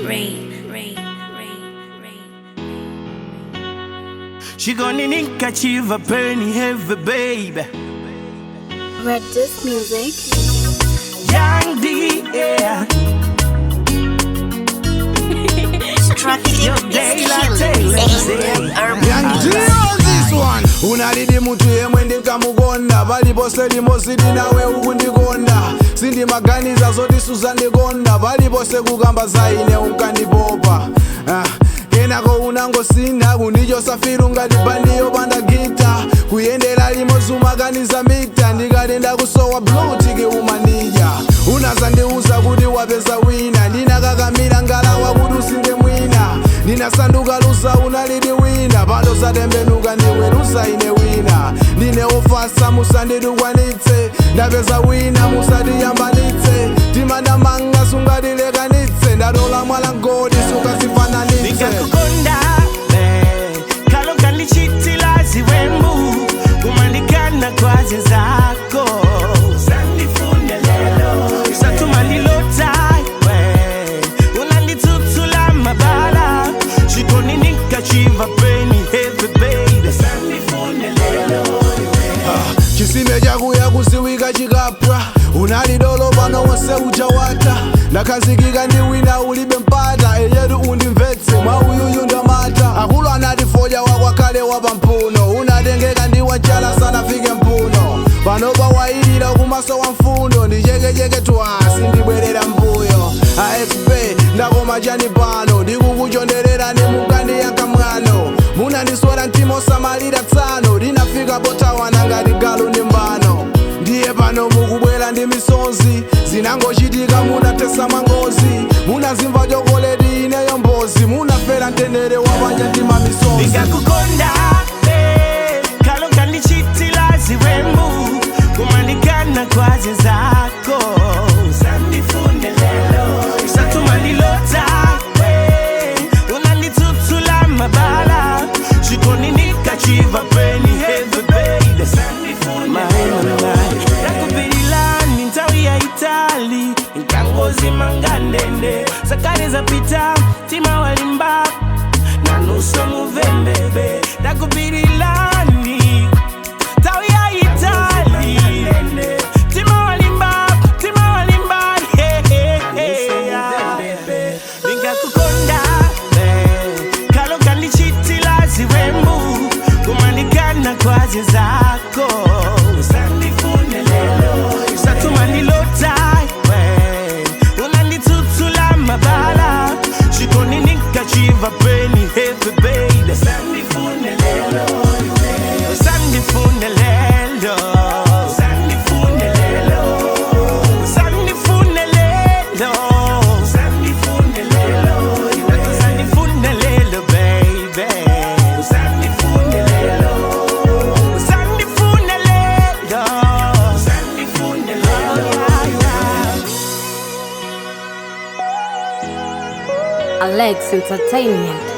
Rain, rain, rain, rain. She gonna need kachiva penny heavy baby. Red Disc Music. Young D, yeah. Young D on this one. Unalidi mutu yemwe ndinkamukonda palipose limodzi nawe ukundikonda sindimaganiza zoti suzandikonda palipose kukamba za ine unkandipopa kenako unangosina kundichosafiru ngati bandi yopanda gita kuyendera limodzi umakaniza mita ndikati ndakusowa blue tiki umandidya unazandiuza kuti wapeza wina ndinakakamira ngalawa kuti usinde mwina ndinasanduka luza unalidi wina pano satembenuka ndiwe luza ine wina ndine wofasa musandidukwanitse ndapeza wina musatiyambanitse timandamanga sungatilekanitse ndatola mwala ngodi sungazifananitse Nikakukonda kalo kandichitila ziwembu kumandikana kwazi zako sandifunde lelo satumandilota unanditsutsula mabala chikoni nikachiva peni heavy baby sandifunde lelo chisime chakuya kuziwika chikapwa unalidolo pano wonse uchawata ndakhazikika ndi wina ulibe mpata eyetu undimvetse mwa uyuyu ndamata akulu anati foja wakwakale wapampuno unatengeka ndi wachala sanafike mpuno panopa wayilira kumaso wa mfundo ndichekecheke twasi ndibwerera mbuyo axp ndakoma chani pano ndikukuchonderera ndimukandiyanka mwano munandiswera mtima osamalira tsano linafika potawana ngati galu ndi mbano ndiye pano mukubwera ndi misonzi zinangochitika munatesa mangozi munazimva chokoleti ineyo mbozi munafera mtendere wapanja ndima misonzi Nikakukonda kalo kandichitila ziwembu kumandikana kwazi zako sandifunde lelo satumandilota unanditsutsula mabala chikoni nikachiva peni heavy baby nakupililani ntawi ya itali nkangozi mangandende sakale zapita tima walimba nanuso muvembebe nakubililani tawi ya itali tima walimba hey, hey, hey, yeah. Nikakukonda kalo kandichitila ziwembu kumandikana kwazi zako sandifunde lelo satumandilota unanditsutsula mabala chikoni nikachiva peni heavy baby sandifunde lelo sandifunde lelo sandifunde lelo sandifunde lelo sandifunde lelo sandifunde lelo baby sandifunde lelo sandifunde lelo sandifunde lelo Alex Entertainment.